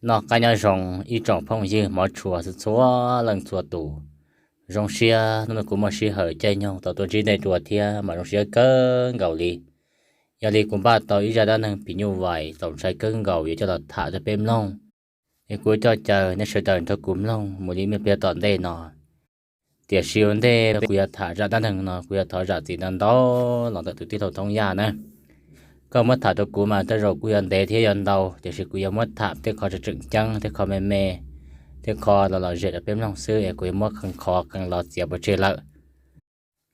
Noj qab nyob zoo ib tsoom phooj ywg hmov tshua txhua leej txhua tus. Zoo siab hnub no kuv muaj sij hawm caij nyoog tau tuaj ntsib nej dua thiab mas zoo siab kawg nkaus li. Yog li kuv npaj tau ib zaj dab neeg phim nyuj vais txaus ntshai kawg nkaus yuav coj los tham rau peb mloog. Es kuv coj caw nej sawv daws nrog kuv mloog mus li me pliag tom ntej no. Tiam sis ua ntej kuv yuav tham zaj dab neeg no kuv yuav thov zam txim ntau ntau los ntawm tus tij laug Thoob Yaj na. Koj muab tham rau kuv mas tej zaum kuj yuav ntev thiab yuav ntau, tiam sis kuv yuav muab tham tej qho tseem ceeb, tej qho me me, tej qho los lom zem rau peb mloog xwb es kuv yuav muab qee qhov qee los txiav pov tseg lawm.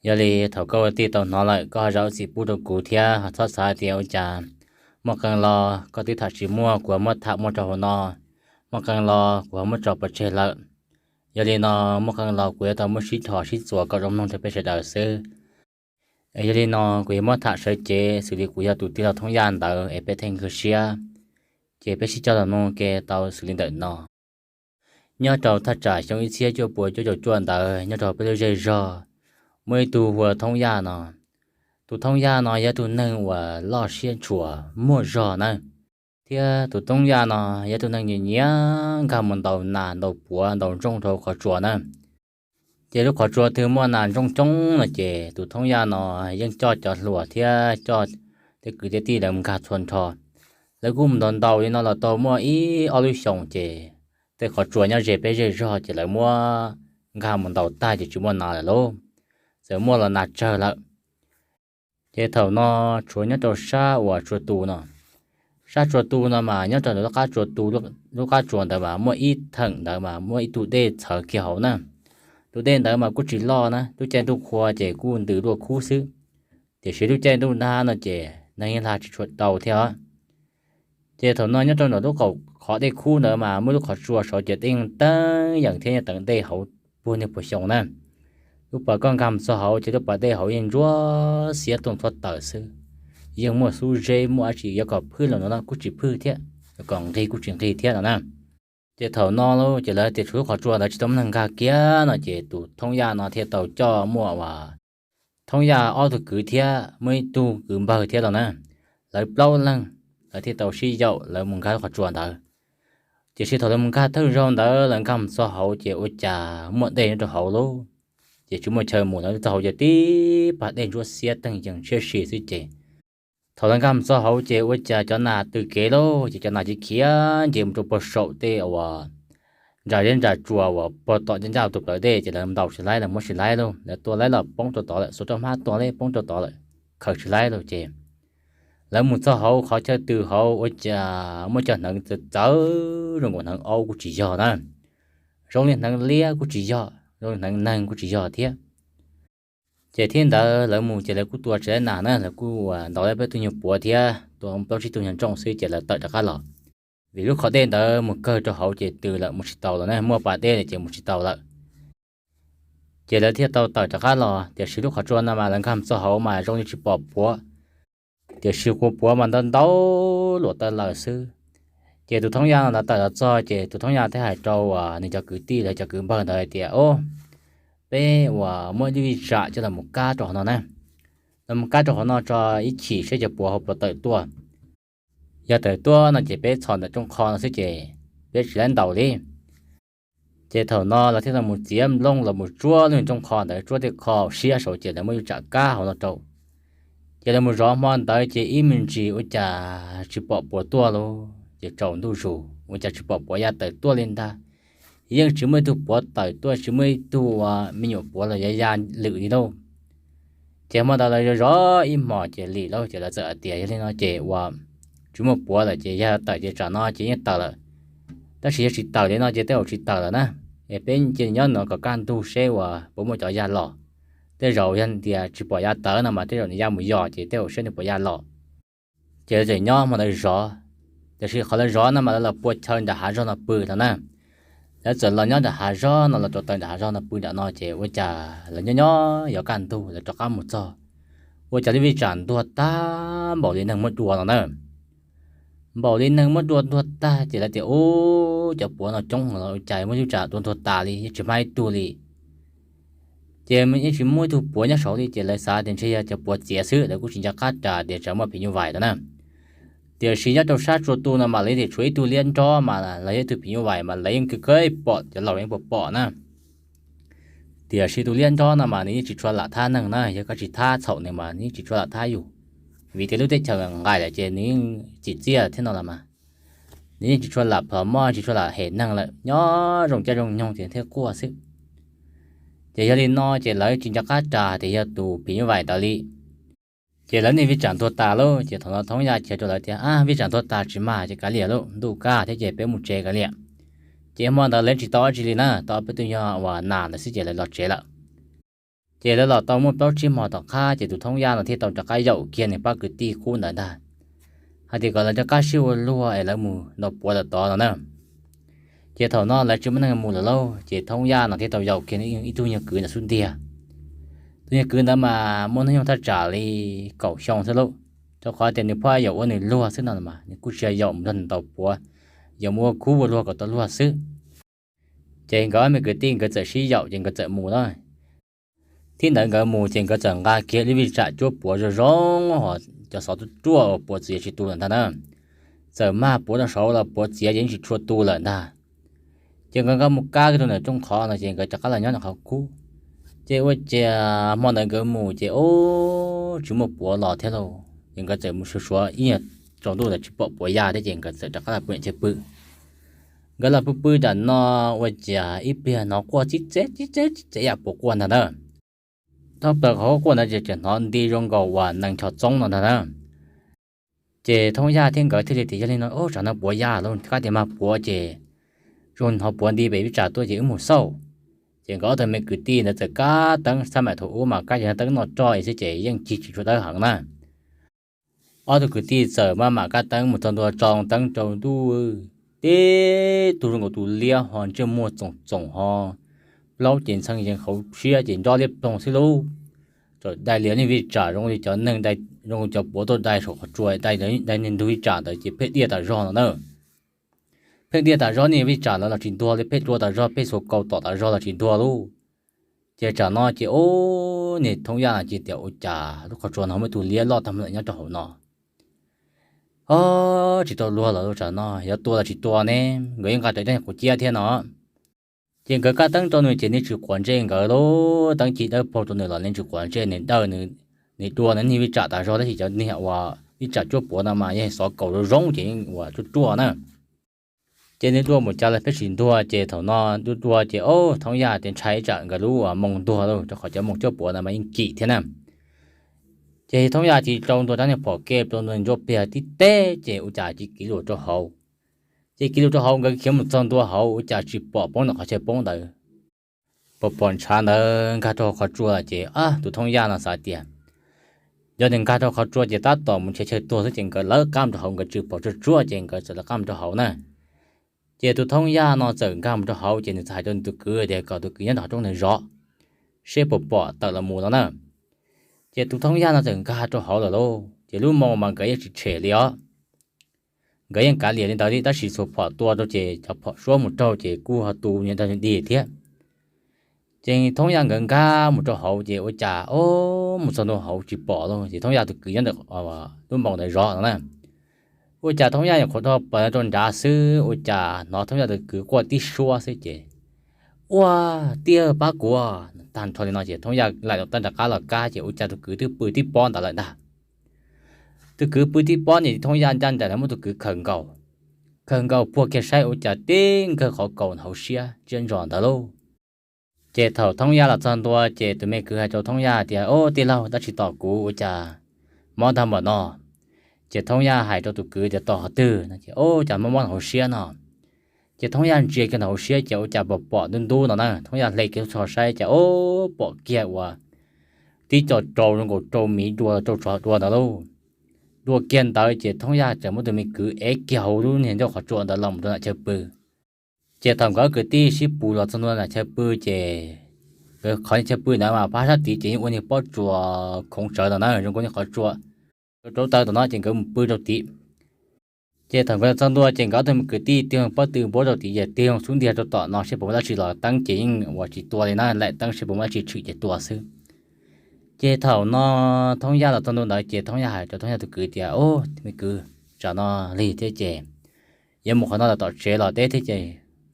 Yog li thaum koj ua tij tau hnov lawm koj ho zam txim pub rau kuv thiab txhob xav tias ua cas muaj qee los koj twb tham tsis muaj kuv ho muab tham muaj rau hauv no, muaj qee los kuv ho muab tso pov tseg lawm. Yog li no muaj qee los kuv yuav tau muab sib dhos sib txuas kom zoo mloog rau peb sawv daws xwb. Yog li no kuv yuav muab tham sawv cev xws li kuv yog tus tij laug Thoob Yaj ntawd es peb theej nkag siab, ces peb sib cog los mloog ke tau xws li ntawm no. Nyob rau thaj tsam xyoo ib txhiab cuaj puas cuaj caum cuaj ntawd nyob rau peb lub zej zog, muaj ib tug hu ua Thoob Yaj no. Tus Thoob Yaj no yog tus neeg uas loj siab ntshua muaj zog na, thiab tus Thoob Yaj no yog tus neeg nyiam nyiam nkag mus ntaus nas ntaus puav ntaus ntsooj rau qhov tsua na. Ces lub qhov tsua twg muaj nas ntsooj coob no ces tus Thoob Yaj no yeej coj cov hluas thiab coj tej kwv tej tij lawv mus nkag txhua nrho. Lawv kuj mus ntaus ntaus li no los tau muaj ib ob lub xyoos ces tej qhov tsua nyob ze peb zej zog ces lawv muab nkag mus ntaus tag ces tsis muaj nas lawm lauj, txawm muaj los nas tsawg lawm. Ces thaum no tshuav nyob rau sab uas tsua tu no, sab tsua tu no mas nyob rau ntawm lub qab tsua tu, lub qab tsua ntawd mas muaj ib theem ntawd mas muaj ib tug dej txhawv kiag hauv na. Tus dej ntawd mas kuj tsis loj na, lub caij ntuj qhua ces kuj ntws luaj khub xwb, tiam sis lub caij ntuj nag no ces neeg yeej hla tsis tshua tau thiab os. Ces thaum no nyob rau ntawm lub qaum qhov dej khub ntawd mas muaj lub qhov tsua saud ces dej yeej teeb yeem thiab yeej teev dej hauv puag niag puag xyoo na. Lub pas koj nkag mus txog hauv ces lub pas dej hauv yeej ntsuab xiab tuaj txhua tawm xwb, yeej muaj xub zeb muaj dab tsi yuav kom phwj los no kuj tsis phwj thiab, yuav kom nqig kuj tsis nqig thiab no na. Ces thaum no lauj ces lawv tias tshuav lub qhov tsua ntawd tsis tau muaj neeg nkag kiag no ces tus Thoob Yaj no thiaj tau coj muaj uas Thoob Yaj ob tug kwv thiab muaj ib tug kwv npawg thiab los na, lawv plaub leeg, lawv thiaj tau sib yaum lawv mus nkag lub qhov tsua ntawd. Tiam sis thaum lawv mus nkag thawj zaug ntawd lawv nkag mus txog hauv ces ua cas muaj dej nyob rau hauv lauj, ces tsis muaj chaw mus lawv txog hauv ces tib pas dej ntsuab xiab teeb yees tshiab si xwb ces thaum lawv nkag mus txog hauv ces ua cas cov nas tws kev lauj, ces cov nas cia li khiav nce mus rau puag saum tej uas ntsa zeb ntsa tsua uas puag tom ncaj ncaj tus plawv dej ces lawv ntaus tsis laib, lawv muab tsis laib lauj, lawv tua laib los poob rau tod lawm, xuas rau hmab tua laib poob rau tod lawm, khaws tsis laib lauj ces lawv mus txog hauv qhov chaw tws hauv ua cas muaj cov hneev txawv txawv zoo nkaus hneev aub kuj tsis yog na, zoo li hneev liab kuj tsis yog, zoo li hneev neeg kuj tsis yog thiab. Ces thiab ntawd lawv mus ces lawv kuj tua tsis laib nas na, lawv kuj ntaus laib peb tug nyuag puav thiab tua plaub tsib tug nyuag ntsooj xwb ces lawv tawm rov qab los. Vim lub qhov dej ntawd mus kawg rau hauv ces tws lawm mus tsis tau lawm na, muaj pas dej lawm ces mus tsis tau lawm. Ces lawv thiaj tau tawm rov qab los, tiam sis lub qhov tsua no mas lawv nkag mus txog hauv mas zoo li tsis pom puav, tiam sis quas puav mas ntau ntau luam taw lawm xwb. Ces tus Thoob Yaj no lawv tawm los txog ces tus Thoob Yaj thiaj hais rau uas nws cov kwv tij los cov kwv npawg ntawd hais tias, Au, peb uas muaj ib lub vij tsam coj los mus kab rau hauv no na, los mus kab rau hauv no tso ib chim seb cov puav hauv puas tawm tuaj. Yog tawm tuaj no ces peb txhom ntawm rooj qho no xwb ces peb tsis laib ntaus li. Ces thaum no lawv thiaj los mus txiav nplooj los mus tsuab lub rooj qho ntawd, tsuab tej qho siab saud ces lawv muab lub tsam kab hauv no rau. Ces lawv mus zov hmo ntawd ces ib me ntsis ua cas tsis pom puav tuaj lauj, ces tsaus ntuj zus ua cas tsis pom puav ya tawm tuaj li ntag. Yeej tsis muaj ib tug puav tawm tuaj, tsis muaj ib tug me nyuam puav los ya ya lwm li lauj. Ces hmo ntawd lawv zov zov ib hmos ces lim lauj, ces lawv txawm hais tias yog li no ces uas tsis muaj puav lawm ces yog tawm ces tsam no ces yeej tawm lawm. Tab sis yog tsis tawm li no ces tej zaum tsis tawm lawm na. Es peb cia nyob no kom kaj ntug seb uas puas muaj cov ya los. Tej zaum yog tias tsis pom ya tawm no mas tej zaum nws ya mus yos ces tej zaum seb nws puas ya los. Ces lawv txawm nyob hmo ntawd zov, tiam sis qhov lawv zov no mas lawv los pua chaw nram hav zog no pw no na. Lawv txawm los nyob nram hav zog no, los rau taw nram hav zog no pw nram no ces ua cas lawv nyob nyob yuav kaj ntug lawv rov qab mus txog, ua cas lub vij tsam ntuag tag npaum li neeg muab dua no na. Npaum li neeg muab dua ntuag tag ces lawv tias, Ub, cov puav no coob heev los ua cas muab lub tsam dua ntuag tas li, yeej tsis hmab ib tug li. Ces yeej tsis muaj ib tug puav nyob saud li ces lawv xav tias ntshe yog cov puav txiav xwb, lawv kuj tsis nco qab ras tias tsam muaj phim nyuj vais no na. Tiam sis nyob rau sab tsua tu no mas lawv yeej tshuav ib tug liab nrob mas los yog ib tug phim nyuj vais mas lawv yeej kawg pom cov laus yeej pom pom na. Tiam sis tus liab nrob no mas nws yeej tsis tshua lam thab neeg na, yog koj tsis thab txhaum nws mas nws yeej tsis tshua lam thab yus. Vim tias lub teb chaws nqaim lawm ces nws yeej tsim txiaj thiab no los mas, nws yeej tsis tshua lam plhom moj, tsis tshua lam hem neeg lawm, nyob zoo caij zoo nyoog ces thiaj quaj xwb. Ces yog li no ces lawv tsis nco qab ras tias yog tus phim nyuj vais ntawd li. Ces lawv niaj vij tsam ntuag tas lauj, ces thaum no Thoob Yaj khiav rau lawv tias, Ab, vij tsam ntuag tas tsis mag ces kav liam lauj, ntuj kaj thiab ces peb mus tsev kav liam. Ces hmo ntawd lawv tsis tau dab tsi li na, tau peb tug nyuag uas nas ntawd xwb ces lawv los tsev lawm. Ces lawv los tau muaj plaub tsib hmo tom qab ces tus Thoob Yaj no thiaj tau rov qab yaum kiag nws pab kwv tij qub ntawd ntag, hais tias kom lawv rov qab sib ua luag es lawv mus ntaus puav lawm tod no na. Ces thaum no lawv tsis muaj neeg mus lawm lauj, ces Thoob Yaj no thiaj tau yaum kiag ib tug nyuag kwv ntawd xub ntiag. Tus nyuag kwv ntawd mas muaj hnub nyoog thaj tsam li kaum xyoo xwb lauj, rau qhov tias nws pheej yuav ua nws luag xwb no mas nws kuj tsis yog yaum mus nrog nws ntaus puav, yuav mus ua khub ua luag kom tau luag xwb. Ces nkawd ob me kwv tij nkawd txawm sib yaum ces nkawd txawm mus na. Thaum ntawd nkawd mus ces nkawd txawm nqa kiag lub vij tsam cuab puav zoo zoo, ho cov xov ruaj ruaj uas puav txiav tsis tu lawm ntag na. Txawm mag puav rau saud los puav txiav ces yeej tsis tshua tu lawm ntag. Ces nkawd nqa mus kab kiag rau ntawm rooj qhov no ces nkawd rov qab los nyob ntawm qhov kub. Ces ua ciav hmo ntawd nkawd mus ces ub, tsis muaj puav los thiab lauj, ces nkawd txawm mus suav suav ib nyuag tsaus ntuj ntawd tsis pom puav ya thiab ces nkawd txawm rov qab los pw chaw pw. Nkawd los pw pw nram no ua ciav ib pliag hnov quaj txib txeb txib txeb txib txeb yam puav quaj ntag na. Thaj plaws qhov quaj ntawd ces tseem hnov nti zoo nkaus uas nees ncho txoob no ntag na. Ces Thoob Yaj thiab nkawd thiaj li tias, Yog li no, ub, tsam no puav ya lauj, kab tias mag puav ces zoo hnov puav nti pem vij tsam tuaj ces wb mus xauj. Ces nkawd ob tug me kwv tij ntawd txawm kab teeb, xab maim thaum ub mas kab cov teeb noj roj xwb ces yeej cig tsis tshua dawb heev na. Ob tug kwv tij txawm maj mam kab teeb mus txog ntua tso teeb rau ntuj, tib tug zoo nkaus tus liab ho ntsej muag txoom txoom ho plaub ces ntxhee yees hauv siab ces nrob liab ploog xwb lauj. Txawm dai li niag vij tsam zoo li cov neeg, zoo li cov puav tuaj dai saum qhov tsua, dai niag ntug vij tsam ntawd ces pheej diaj tas zog no na. Pheej diaj tas zog, niag vij tsam ntawd los tsis ntuag li, pheej dua tas zog, pheej xuas kaus tom tas zog los tsis ntuag lauj. Ces tsam no ces ub, niag Thoob Yaj no ces tias, Ua cas lub qhov tsua no muaj ib tug liab loj tag npaum no nyob rau hauv no? Ob, tsis tau luag lawm lauj, tsam no yuav tua los tsis tua ne? Nkawd yeej nqa rawv ib rab quav ciab thiab no. Ces nkawd kab teeb rau nws ces nws tsis quav ntsej nkawd lauj, teeb cig dawb paug rau nws los nws tsis quav ntsej, nws dawj, nws dua nws niag vij tsam tas zog, tab sis cov niag uas vij tsam cuab puav no mas yog xov kaus zoo zoo ces yeej uas ruaj ruaj na. Ces nws dua mus cas los pheej tsis ntuag, ces thaum no dua dua ces ob, Thoob Yaj tias ntshai tsam nkawd lub uas moo ntuag lauj, rau qhov cov moo cuab puav no mas yeej kim thiab na. Ces Thoob Yaj tig rau ntua rab niag phom kev rau ntua ntsuab pliag tib teb ces ua cas cia kiv lus rau hauv. Ces kiv lus rau hauv, nkawd khiav mus txog ntua hauv ua cas tsis pom poob ntawm qhov chaw poob ntawd. Pom pom ntshav ntawd nkag rau hauv qhov tsua lawm ces ab, tus Thoob Yaj no xav tias yog nws nkag rau qhov tsua ces tab tom mus nrhiav chaw tuag xwb, ces nkawd lawv qab mus rau hauv, nkawd tsis pom tsuaj tsuaj ces nkawd txawm lawv qab mus rau hauv na. Ces tus Thoob Yaj no txawm nkag mus rau hauv ces nws txawm hais rau nws tus kwv tias kom tus kwv nyob ntawm qhov rooj ntawd zov seb puas pom tawm los mus no na. Ces tus Thoob Yaj no txawm nkag rau hauv lawm lauj, ces lub moo mas nkawd yeej tsis tshem li os. Nkawd yeej kav liam li ntawd li, tab sis txhua phom tua rau ces cov phom suab mus raug ces kuj ho tu nyob rau dig thiab. Ces Thoob Yaj nkawd nkag mus rau hauv ces ua cas ob, mus txog ntua hauv tsis pom lauj, ces Thoob Yaj tus kwv nyob ntawm lub moo ntawd zov no na. Ua cas Thoob Yaj nyuam qhuav dhau plaws rau nrad xwb ua cas hnov Thoob Yaj tus kwv quaj tib suab xwb ces, Ua, tiag, pab kuv! Tag nrho li no ces Thoob Yaj laim tus taw rov qab los kab ces ua cas tus kwv twb pw tib pob ntawd lawm ntag. Tus kwv pw tib pob ces Thoob Yaj ncaj nraim los muab tus kwv khaws nkaus. Khaws nkaus puag kiag saib ua cas tib nkawg qhov kaus hauv siab tsiab ntso ntawd lauj. Ces thaum Thoob Yaj los txog ntua ces tus me kwv hais rau Thoob Yaj tias, Ob, tij laug, dab tsi tom kuv ua cas mob tag npaum no? Ces Thoob Yaj hais rau tus kwv tias, Tom qhov twg? Ces, Ob, cas mob mob hauv siab no. Ces Thoob Yaj ntsia kiag hauv siab ces ua cas pom pom ntub ntub no na. Thoob Yaj hle kiag lub tsho saib ces ob, pom kiag uas tib co rau zoo nkaus rau miv dua, rau tsov dua ntawd lauj. Dua kiag ntawd ces Thoob Yaj txawm muab tus me kwv ev kiag hauv lub niag ncauj qhov tsua ntawd los mus rau nram chaw pw. Ces thaum nkawd kwv tij sib pus los txog ntua nram chaw pw ces nkawd qhov chaw pw ntawd mas phab sab tid ces yeej ua niag pob tsuas khoov tsawv ntawd na, zoo nkaus niag qhov tsua rau taw tom no ces nkawd mus pw rau tid. Ces thaum nkawd txog ntua ces nkawd ob tug me kwv tij tig loo pob tw npuab rau tid ces tig loo xub ntiag rau tom no seb puas muaj dab tsi los teeb ces yeej uas tsis tua li na, laim teeb seb puas muaj dab tsi tshwm ces tua xwb. Ces thaum no Thoob Yaj los txog ntua ntawd ces Thoob Yaj hais rau Thoob Yaj tus kwv tias, Ob, me kwv, tsam no lig thiab ces yuav mus qhov no tom tsev los deb thiab ces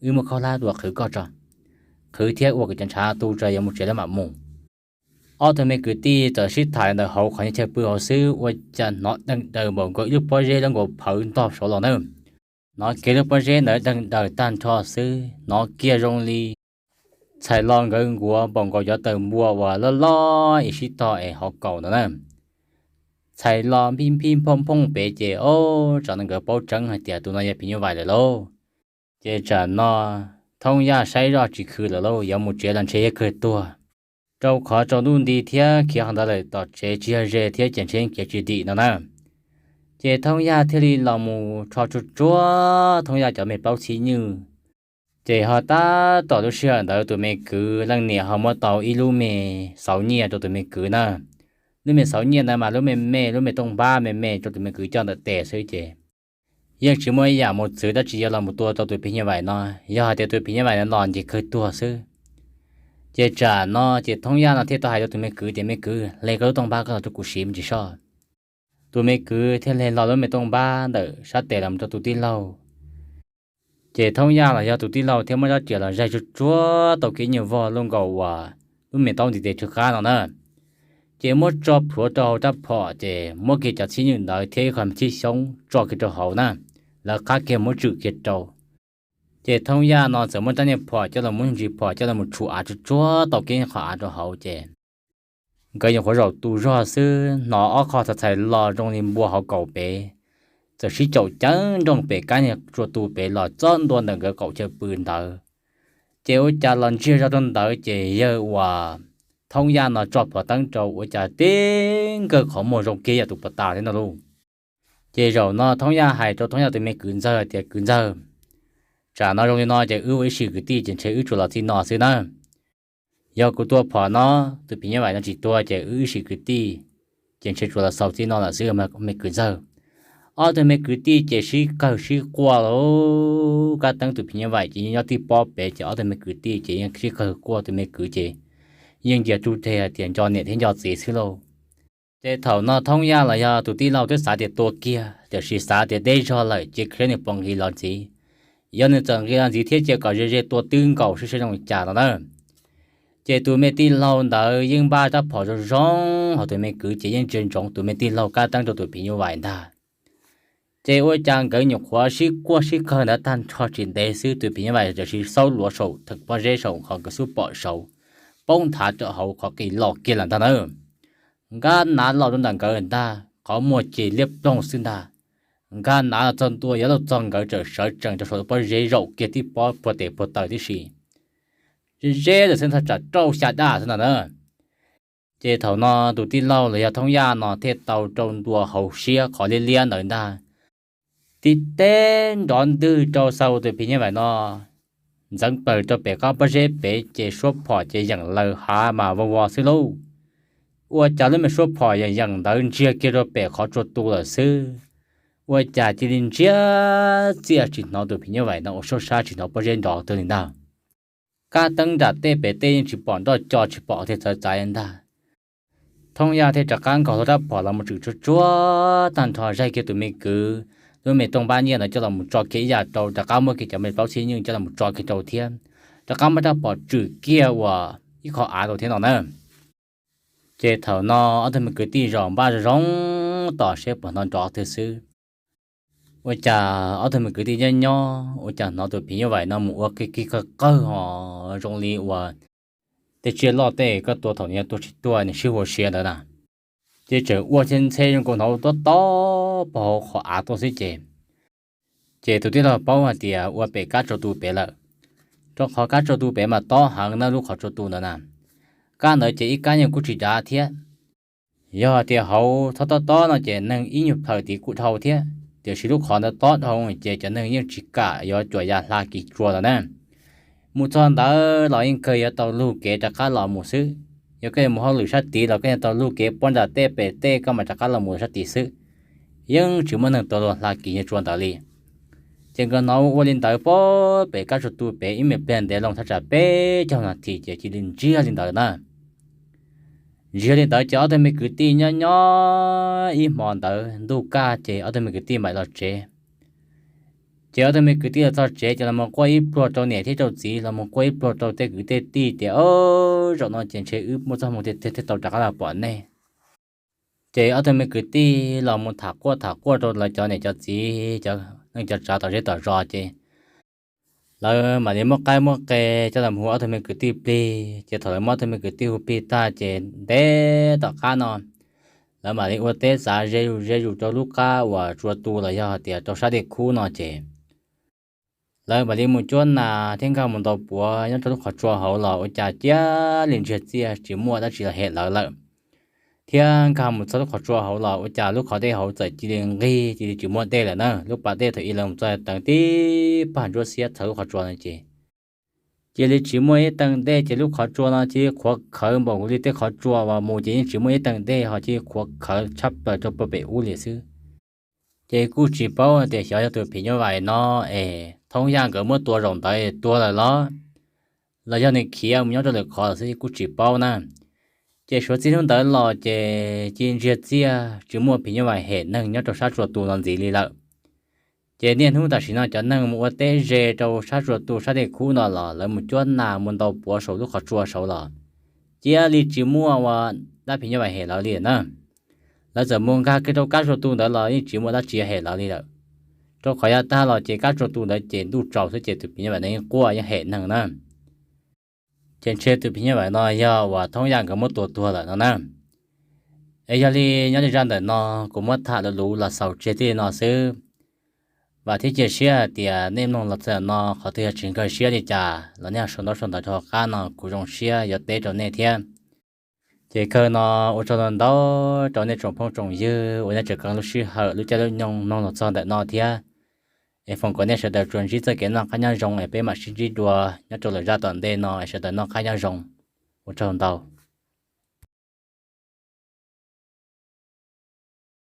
wb muab khaub hlab dua qhwv koj tso, qhwv thiab ua kom cov ntshav tu tso yuav mus tsev lawm mam mus. Ob tug me kwv tij txawm sib tham ntawm hauv qhov chaw pw hauv xwb ua cas hnov deeg daws npaum nkaus ib lub pob zeb lub nkaus phawv ntog saud los na. Hnov kiag lub pob zeb ntawd deeg daws tag nrho xwb, hnov kiag zoo li txhais los nkawd nkuav npaum nkaus cov taws npua uas loj loj es sib tog es hauv kaus ntawd na. Txhais los nphij nphij nphooj nphooj pem ces ob tsam no nkawd paub tseeb hais tias tus no yog phim nyuj vais lawm lauj. Ces tsam no Thoob Yaj saib zoj tsis khwv lawm lauj, yuav mus tsev los ntshe yog kawg tuag, rau qhov tsaus ntuj nti thiab khiav qhov ntawd lawm tom tsev tsis yog ze thiab ces ntshe khiav tsis dim no na. Ces Thoob Yaj thiaj li los mus rho tsuag tsuag Thoob Yaj cov me plaub txhib nyuj. Ces ho tab tom lub sij hawm ntawd tus me kwv leej niam ho muab tau ib lub me xauv nyiaj rau tus me kwv na. Lub me xauv nyiaj ntawd mas lub me me lub me tooj npab me me rau tus me kwv coj ntawm tes xwb ces yeej tsis muaj ib yam mus txwv dab tsi yuav los mus tua tau tus phim nyuj vais no. Yog hais tias tus phim nyuj vais no los ces kawg tuag xwb. Ces tsam no ces Thoob Yaj no thiaj tau hais rau tus me kwv tias, Me kwv, hle koj lub tooj npab koj los rau kuv siv me ntsis soj. Tus me kwv thiaj hle hlo lub me tooj npab ntawm sab tes los rau tus tij laug. Ces Thoob Yaj los yog tus tij laug thiaj muab rab riam los zaig tsuag tsuag tau kiag ib nyuag vog lub nkaus uas lub me taub ntiv tes tsw qab no na. Ces muab tso plhuav rau hauv rab phom ces muab kiag cov txhib nyuj ntawd thiab ib qho me txhib xyoob tso kiag rau hauv na, lawv qab kiag muab tswm kiag rau. Ces Thoob Yaj no txawm muab rab niag phom coj los muab ntsis phom coj los tshum av tsuag tsuag tau kiag qhov av rau hauv ces nkawd nyuam qhuav zaum tu zog xwb hnov ob qho txhais txhais los zoo li npua hauv kaus pem, txawm sib caum ceev nrooj pem kab niag tsua tu pem los txog ntua ntawm nkawd qaum chaw pw ntawd. Ces ua cas los ntsiag zog rau ntawd ces yawg uas Thoob Yaj no tso phom teeb rau ua cas tib nkawg qhov muag zoo kiag yam tus puas tas thiab no lauj. Ces zaum no Thoob Yaj hais rau Thoob Yaj tus me kwv ntxawg tias, Kwv ntxawg, tsam no zoo li no ces wb ua ib sim kwv tij ces ntshe wb tsuas los txij no xwb na. Yog kuv tua phom no, tus phim nyuj vais no tsis tuag ces wb ib sim kwv tij ces ntshe tsuas los xaus txij no lawm xwb me kwv ntxawg. Ob tug me kwv tij ces sib qawg sib quaj lauj, kab teeb tus phim nyuj vais ces yeej nyob tij pob pem ces ob tug me kwv tij ces yeej sib qawg quaj, tus me kwv ces yeej nce tub reg hais tias nco niam thiab nco txiv xwb lauj. Ces thaum no Thoob Yaj los yog tus tij laug twb xav tias tua kiag tiam sis xav tias deb zog lawm ces khiav nws puas nqis los ntxiv. Yog nws txawm nqis los ntxiv thiab ces kom ze ze tua twb nkaus sib sib zoo li cas no na. Ces tus me tij laug ntawd yeej npaj rab phom zoo zoo, ho tus me kwv ces yeej ntsia ntsoov tus me tij laug kab teeb rau tus phim nyuj vais ntag. Ces ua cas nkawd nyuam qhuav sib quaj sib qawg ntawd tag nrho tsis ntev xwb tus phim nyuj vais tam sim xaub luav saum theem pob zeb saum qhov nkawd xub pom saud, poob nthav rau hauv qhov qis los kiag lawm ntag na. Nkab nav los rau ntawm nkawd ntag, qhov muag ces liab ploog xwb ntag. Nkab nav los txog ntua yuav luag txog nkawd txawm sawv tsees rau saum pob zeb zaum kiag tib pob puag tes puag taw tib si. Ze ze lawm xwb ntag, tsam rau xya daj xwb ntag na. Ces thaum no tus tij laug los yog Thoob Yaj no thiaj tau rau ntua hauv siab qhov liab liab ntawd ntag, tib teg nrov ntwg rau xaus tus phim nyuj vais no ntxeev plaws rau pem qab pob zeb pem ces suab phom ces yeem laws hav mas vau vos xwb lauj. Ua cas lub me suab phom yeem yeem ntawd ntsiag kiag rau pem qhov tsua tu lawm xwb. Ua cas cia li ntsiag txiaj tsis hnov tus phim nyuj vais no ua suab sab tsis hnov pob zeb nrov twg li ntag. Kab teeb nram tej pem tej yeej tsis pom nroj co tsis pom tiag txawv txav li ntag. Thoob Yaj thiaj rov qab nkaug hlo rab phom los mus tswm tsuag tsuag tag nrho zaig kiag tus me kwv lub me tooj npab nyiaj ntawd coj los mus tso kiag ib yam rau, rov qab muab kiag cov me plaub txhib nyuj coj los mus tso kiag rau thiab, rov qab muab rab phom tswm kiag ua ib qho av rau thiab no na. Ces thaum no ob tug me kwv tij zaum npaj zoo zoo tos seb puas hnov nrov twg xwb. Ua cas ob tug me kwv tij nyob nyob ua cas hnov tus phim nyuj vais no mus ua kiag kiag qawg qawg ho zoo li uas tej tsiaj loj tej koj tua thaum nws yuav tuag tsis tuag nws sib hua siav ntawd na. Ces tseem ua ntxhe zoo nkaus hnov tob tob puag hauv qhov av tuaj xwb ces, ces tus tij laug paub hais tias ua pem kab tsua tu pem lawm, rau qhov kab tsua tu pem mas tob heev na, lub qhov tsua tu ntawd na. Kab ntawd ces ib kab nyuag kuj tsis dav thiab. Yog hais tias hauv txhob tob tob no ces neeg ib nyuag plhaws tid kuj dhau thiab, tiam sis lub qhov ntawd tob dhau ces cov neeg yeej tsis kam yuav cuam ya hla kis tsua ntawd na. Mus txog ntawd los yeej kawg yuav tau lug kev rov qab los mus xwb. Yog koj yuav mus hauj lwm sab tid los koj yuav tau lug kev puag nram tej pem tej koj mam rov qab los mus sab tid xwb. Yeej tsis muaj neeg tau luag hla kis nyuag tsua ntawd li. Ces nkawd hnov ua li ntawd puag pem kab tsua tu pem ib me pliag ntev loo thaj tsam peb caug nas this ces cia li ntsiag li ntawd na. Tsis yog li ntawd ces ob tug me kwv tij nyob nyob ib hmo ntawd ntuj kaj ces ob tug me kwv tij mam los tsev. Ces ob tug me kwv tij los txog tsev ces los mus quaj ib pluag rau niam thiab rau txiv, los mus quaj ib pluag rau tej kwv tej tij tias, Au, zaum no ces ntshe wb muaj txoj hmoo thiaj tau rov qab los pom nej. Ces ob tug me kwv tij los mus tham quaj tham quaj rau lawv cov niam cov txiv, cov neej cov tsav tom zej tom zos ces lawv mam li muab qaib muab qe coj los hu ob tug me kwv tij plig. Ces thaum lawv muab ob tug me kwv tij hu plig tag ces ntev tom qab no lawv mam li ua teb xav ze zus ze zus rau lub qab uas tsua tu los yog hais tias rau sab dej khub no ces lawv mam li mus cuab nas thiab nkag mus ntaus puav nyob rau lub qhov tsua hauv los ua cas cia li ntsiag txiaj tsis muaj dab tsi los hem lawv lawm. Thiab nkag mus txog lub qhov tsua hauv los ua cas lub qhov dej hauv txawm cia li nqig cia li tsis muaj dej lawm na. Lub pas dej thaum ub lawv mus txog teev tib pag ntsuab xiab txhawv lub qhov tsua no ces cia li tsis muaj ib teev dej ces lub qhov tsua no cia li qhuav khawv npaum nkaus li tej qhov tsua uas mus ces yeej tsis muaj ib teev dej ho cia li qhuav khawv tshaj plaws rau puag pem ub li xwb. Ces kuj tsis paub tias xyov yog tus phim nyuj vais no es Thoob Yaj nkawd muab tua zaum ntawd tuag lawm los, los yog nws khiav mus nyob rau lwm qhov lawm xwb kuj tsis paub na. Ces suav txij hnub ntawd los ces cia li ntsiag txiaj tsis muaj phim nyuj vais hem neeg nyob rau sab tsua tu no ntxiv li lawm. Ces niaj hnub tam sim no cov neeg mus ua teb ze rau sab tsua tu sab dej khub no los lawv mus cuab nas mus ntaus puav saum lub qhov tsua saud los cia li tsis muaj ua dab phim nyuj vais hem lawv li na. Lawv txawm mus nkag kiag rau kab tsua tu ntawd los yeej tsis muaj dab tsi hem lawv li lawm. Rau qhov yav tag los ces kab tsua tu ntawd ces ntuj tsaus xwb ces tus phim nyuj vais no yeej quaj yeej hem neeg na. Ces ntshe tus phim nyuj vais no yog uas Thoob Yaj nkawd muab tua tuag lawm no na. Es yog li nyob li zaj ntawm no kuv muab tham luv luv los xaus tseg txij li no xwb. Vam thiab cia siab hais tias nej mloog los txog no qhov twg yog tsis nkag siab li cas los nej sau ntaub sau ntawv rau hauv qab no kuv zoo siab yuav teb rau nej thiab. Ces kawg no ua tsaug ntau ntau rau nej tsoom phooj tsoom ywg uas nej tseem koom lub sij hawm lub caij lub nyoog mloog los txog ntawm no thiab. Es foom kom nej sawv daws tsuas ntsib txoj kev noj qab nyob zoo es peb mam sib ntsib dua nyob rau lwm zaj tom ntej no es sawv daws noj qab nyob zoo. Ua tsaug ntau.